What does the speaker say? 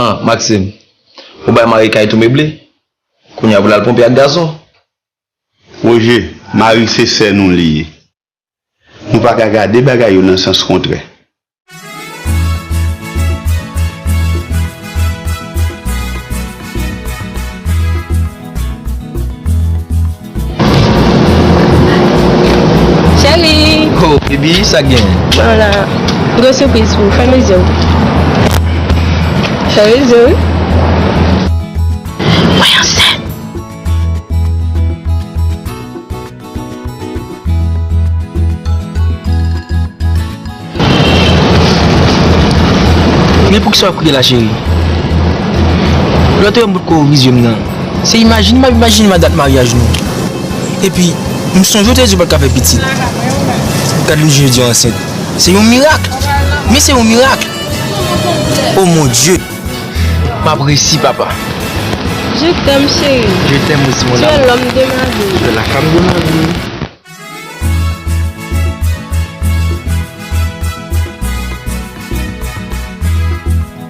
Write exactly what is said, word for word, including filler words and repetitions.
Ah, Maxime, ou bay mari kay tou meble? Kounye a pou l al ponpe ak gazon. Roger, mari se sè nou li ye. Nou pa ka gade bagay yo nan sans kontrè. Cheri! Oh, baby, sa k gen? Mwen la. M gen yon sipriz pou ou. Fèmen zye w. Fèmen zye w. Mwen ansent. Men poukisa w ap kriye la cheri? Lòt yo m potko ouvri zye m nan. Se imajine m ap imajine m a dat maryaj nou. Epi, m sonje w te di w pa t ka fè pitit. Gad Louis jodi a ansent. Se yon mirak. Men se yon mirak. Oh mon Dieu. M ap resi papa. Je t'aime, chérie. Je t'aime aussi mon Tu es amour. L'homme de ma vie. Tu es la femme de ma vie.